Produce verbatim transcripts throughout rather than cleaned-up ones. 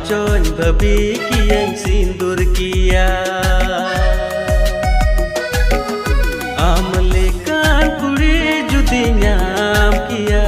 ᱪᱚᱧ ᱵᱷᱟᱹᱵᱤ ᱠᱤᱭᱟᱹᱧ ᱥᱤᱸᱫᱩᱨ ᱠᱤᱭᱟ᱾ ᱟᱢ ᱞᱮᱠᱟᱱ ᱠᱩᱲᱤ ᱡᱩᱫᱤ ᱧᱟᱢ ᱠᱤᱭᱟ,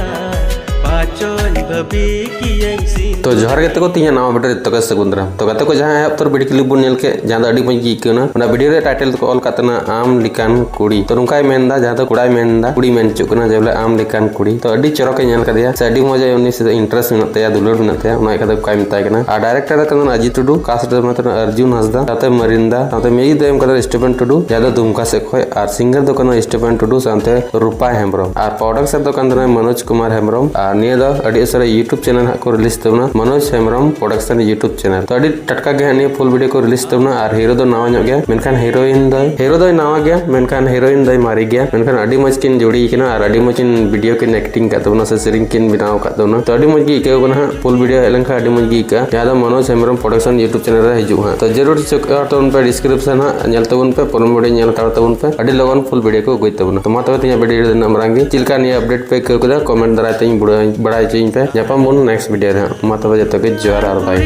ᱯᱟᱪᱚᱧ ᱵᱷᱟᱹᱵᱤ ᱠᱤᱭᱟᱹᱧ ᱥᱤᱸᱫᱩᱨ᱾ ᱛᱚ ᱡᱚᱦᱟᱨ ᱜᱟᱛᱮ ᱠᱚ, ᱛᱤᱦᱤᱧᱟᱜ ᱱᱟᱣᱟ ᱵᱷᱤᱰᱤᱭᱳ ᱨᱮ ᱡᱚᱛᱚ ᱜᱮ ᱥᱟᱹᱜᱩᱱ ᱫᱟᱨᱟᱢ᱾ ᱛᱚ ᱜᱟᱛᱮ ᱠᱚ, ᱡᱟᱦᱟᱸ ᱮᱦᱚᱵ ᱩᱛᱟᱹᱨ ᱵᱷᱤᱰᱤᱭᱳ ᱠᱞᱤᱯ ᱵᱚᱱ ᱧᱮᱞ ᱠᱮᱫ, ᱡᱟᱦᱟᱸ ᱫᱚ ᱟᱹᱰᱤ ᱢᱚᱡᱽ ᱜᱮ ᱟᱹᱭᱠᱟᱹᱣ ᱮᱱᱟ, ᱚᱱᱟ ᱵᱷᱤᱰᱤᱭᱳ ᱨᱮ ᱴᱟᱭᱴᱮᱞ ᱫᱚᱠᱚ ᱚᱞ ᱠᱟᱫ ᱛᱟᱦᱮᱱᱟ ᱟᱢ ᱞᱮᱠᱟᱱ ᱠᱩᱲᱤ᱾ ᱛᱚ ᱱᱚᱝᱠᱟᱭ ᱢᱮᱱᱫᱟ, ᱡᱟᱦᱟᱸ ᱫᱚ ᱠᱚᱲᱟᱭ ᱢᱮᱱᱫᱟ, ᱠᱩᱲᱤ ᱢᱮᱱ ᱦᱚᱪᱚᱜ ᱠᱟᱱᱟ, ᱡᱮ ᱵᱚᱞᱮ ᱟᱢ ᱞᱮᱠᱟᱱ ᱠᱩᱲᱤ᱾ ᱛᱚ ᱟᱹᱰᱤ ᱪᱚᱨᱚᱠᱮ ᱧᱮᱞ ᱠᱟᱫᱮᱭᱟ ᱥᱮ ᱟᱹᱰᱤ ᱢᱚᱡᱽ ᱩᱱᱤ ᱥᱮᱫ interest ᱢᱮᱱᱟᱜ ᱛᱟᱭᱟ, ᱫᱩᱞᱟᱹᱲ ᱢᱮᱱᱟᱜ ᱛᱟᱭᱟ, ᱚᱱᱟ ᱤᱭᱠᱟᱹᱛᱮ ᱚᱱᱠᱟᱭ ᱢᱮᱛᱟᱭ ᱠᱟᱱᱟ᱾ ᱟᱨ ᱰᱟᱭᱨᱮᱠᱴᱚᱨ ᱫᱚ ᱠᱟᱱᱟ ᱟᱡᱤᱛ ᱴᱩᱰᱩ, ᱠᱟᱥᱴ ᱫᱚ ᱢᱮᱱᱟᱜ ᱛᱟᱵᱚᱱᱟ ᱟᱨᱡᱩᱱ ᱦᱟᱸᱥᱫᱟ, ᱥᱟᱶᱛᱮ ᱢᱟᱹᱨᱤᱱᱫᱟ, ᱥᱟᱶᱛᱮ ᱢᱤᱭᱩᱡᱤᱠ ᱫᱚ ᱮᱢ ᱠᱟᱫᱟ ᱥᱴᱤᱯᱷᱮᱱ ᱴᱩᱰᱩ, ᱡᱟᱦᱟᱸ ᱫᱚ ᱫᱩᱢᱠᱟ ᱥᱮᱫ ᱠᱷᱚᱱ, ᱟᱨ ᱥᱤᱝᱜᱟᱨ ᱫᱚ ᱠᱟᱱᱟ ᱥᱴᱤᱯᱷᱮᱱ ᱴᱩᱰᱩ ᱥᱟᱶᱛᱮ ᱨᱩᱯᱟ ᱦᱮᱢᱵᱨᱚᱢ, ᱟᱨ ᱯᱨᱚᱰᱟᱠᱥᱚᱱ ᱫᱚ ᱠᱟᱱ ᱛᱟᱵᱚᱱᱟ ᱢᱚᱱᱳᱡᱽ ᱠᱩᱢᱟᱨ ᱦᱮᱢᱵᱨᱚᱢ᱾ ᱟᱨ ᱱᱤᱭᱟᱹ ᱫᱚ ᱟᱹᱰᱤ ᱩᱥᱟᱹᱨᱟ YouTube ᱪᱮᱱᱮᱞ ᱦᱟᱸᱜ ᱠᱚ ᱨᱤᱞᱤᱡᱽ ᱛᱟᱵᱚᱱᱟ, Manoj Hembrom production YouTube channel. ᱛᱚ ᱟᱹᱰᱤ ᱴᱟᱴᱠᱟ ᱜᱮ ᱦᱟᱸᱜ ᱱᱤᱭᱟᱹ ᱯᱷᱩᱞ ᱵᱷᱤᱰᱤᱭᱳ ᱠᱚ ᱨᱤᱞᱤᱡᱽ ᱛᱟᱵᱚᱱᱟ᱾ ᱟᱨ ᱦᱤᱨᱳ ᱫᱚ ᱱᱟᱣᱟ ᱧᱚᱜ ᱜᱮᱭᱟ, ᱢᱮᱱᱠᱷᱟᱱ ᱦᱤᱨᱳᱭᱤᱱ ᱫᱚᱭ, ᱦᱤᱨᱳ ᱫᱚᱭ ᱱᱟᱣᱟ ᱜᱮᱭᱟ, ᱢᱮᱱᱠᱷᱟᱱ ᱦᱤᱨᱳᱭᱤᱱ ᱫᱚᱭ ᱢᱟᱨᱮ ᱜᱮᱭᱟ᱾ ᱢᱮᱱᱠᱷᱟᱱ ᱟᱹᱰᱤ ᱢᱚᱡᱽ ᱠᱤᱱ ᱡᱩᱲᱤ ᱠᱟᱱᱟ ᱟᱨ ᱟᱹᱰᱤ ᱢᱚᱡᱽ ᱠᱤᱱ ᱵᱷᱤᱰᱤᱭᱳ ᱠᱤᱱ ᱮᱠᱴᱤᱝ ᱠᱟᱫ ᱛᱟᱵᱚᱱᱟ ᱥᱮ ᱥᱮᱨᱮᱧ ᱠᱤᱱ ᱵᱮᱱᱟᱣ ᱠᱟᱫ ᱛᱟᱵᱚᱱᱟ᱾ ᱛᱚ ᱟᱹᱰᱤ ᱢᱚᱡᱽ ᱜᱮ ᱟᱹᱭᱠᱟᱹᱣ ᱠᱟᱱᱟ ᱦᱟᱸᱜ, ᱯᱷᱩᱞ ᱵᱷᱤᱰᱤᱭᱳ ᱦᱮᱡ ᱞᱮᱱᱠᱷᱟᱱ ᱟᱹᱰᱤ ᱢᱚᱡᱽ ᱜᱮ ᱟᱹᱭᱠᱟᱹᱜᱼᱟ, ᱡᱟᱦᱟᱸ ᱫᱚ Manoj Hembrom production YouTube channel ᱨᱮ ᱦᱤᱡᱩᱜᱼᱟ ᱦᱟᱸᱜ᱾ ᱛᱚ ᱡᱟᱹᱨᱩᱲ ᱪᱮᱠ ᱟᱣᱩᱴ ᱛᱟᱵᱚᱱ ᱯᱮ, ᱰᱤᱥᱠᱨᱤᱯᱥᱚᱱ ᱦᱟᱸᱜ ᱧᱮᱞ ᱛᱟᱵᱚᱱ ᱯᱮ, ᱯᱩᱨᱟᱹ ᱵᱷᱤᱰᱤᱭᱳ ᱧᱮᱞ ᱦᱟᱛᱟᱲ ᱛᱟᱵᱚᱱ ᱯᱮ, ᱟᱹᱰᱤ ᱞᱚᱜᱚᱱ ᱯᱷᱩᱞ ᱵᱷᱤᱰᱤᱭᱳ ᱠᱚ ᱟᱹᱜᱩᱭ ᱛᱟᱵᱚᱱᱟ᱾ ᱛᱚ ᱢᱟ ᱛᱚᱵᱮ ᱛᱮᱦᱮᱧᱟᱜ ᱵᱷᱤᱰᱤᱭᱳ ᱨᱮ ᱱᱤᱱᱟᱹᱜ ᱢᱟᱨᱟᱝ ᱜᱮ᱾ ᱪᱮᱫ ᱞᱮᱠᱟ ᱱᱤᱭᱟᱹ ᱟᱯᱰᱮᱴ ᱯᱮ ᱟᱹᱭᱠᱟᱹᱣ ᱠᱮᱫᱟ, ᱠᱚᱢᱮᱱᱴ ᱫᱟᱨᱟᱭ ᱛᱮᱧ ᱵᱩᱲᱟᱹ-, ᱵᱟᱲᱟᱭ ᱦᱚᱪᱚᱧ ᱯᱮ᱾ ᱧᱟᱯᱟᱢ ᱵᱚᱱ ᱱᱮᱠᱥᱴ ᱵᱷᱤᱰᱤᱭᱳ ᱨᱮ ᱦᱟᱸᱜ᱾ ᱢᱟ ᱛᱚᱵᱮ ᱡᱚᱛᱚ ᱜᱮ ᱡᱚᱦᱟᱨ ᱟᱨ ᱵᱟᱭ᱾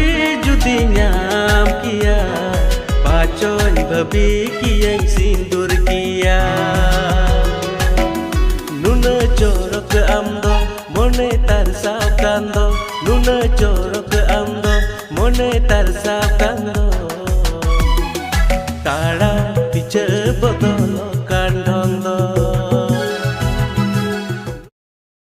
ᱡᱩᱫᱤ ᱧᱟᱢ ᱠᱤᱭᱟ, ᱯᱟᱪᱚᱧ ᱵᱷᱟᱹᱵᱤ ᱠᱤᱭᱟᱹᱧ ᱥᱤᱸᱫᱩᱨ ᱠᱤᱭᱟ᱾ ᱱᱩᱱᱟᱹᱜ ᱪᱚᱨᱚᱠ ᱟᱢ ᱫᱚ, ᱢᱚᱱᱮ ᱛᱟᱨᱥᱟᱣ ᱠᱟᱱ ᱫᱚ, ᱱᱩᱱᱟᱹᱜ ᱪᱚᱨᱚᱠ ᱟᱢ ᱫᱚ, ᱢᱚᱱᱮ ᱛᱟᱨᱥᱟᱣ ᱠᱟᱱ ᱫᱚ᱾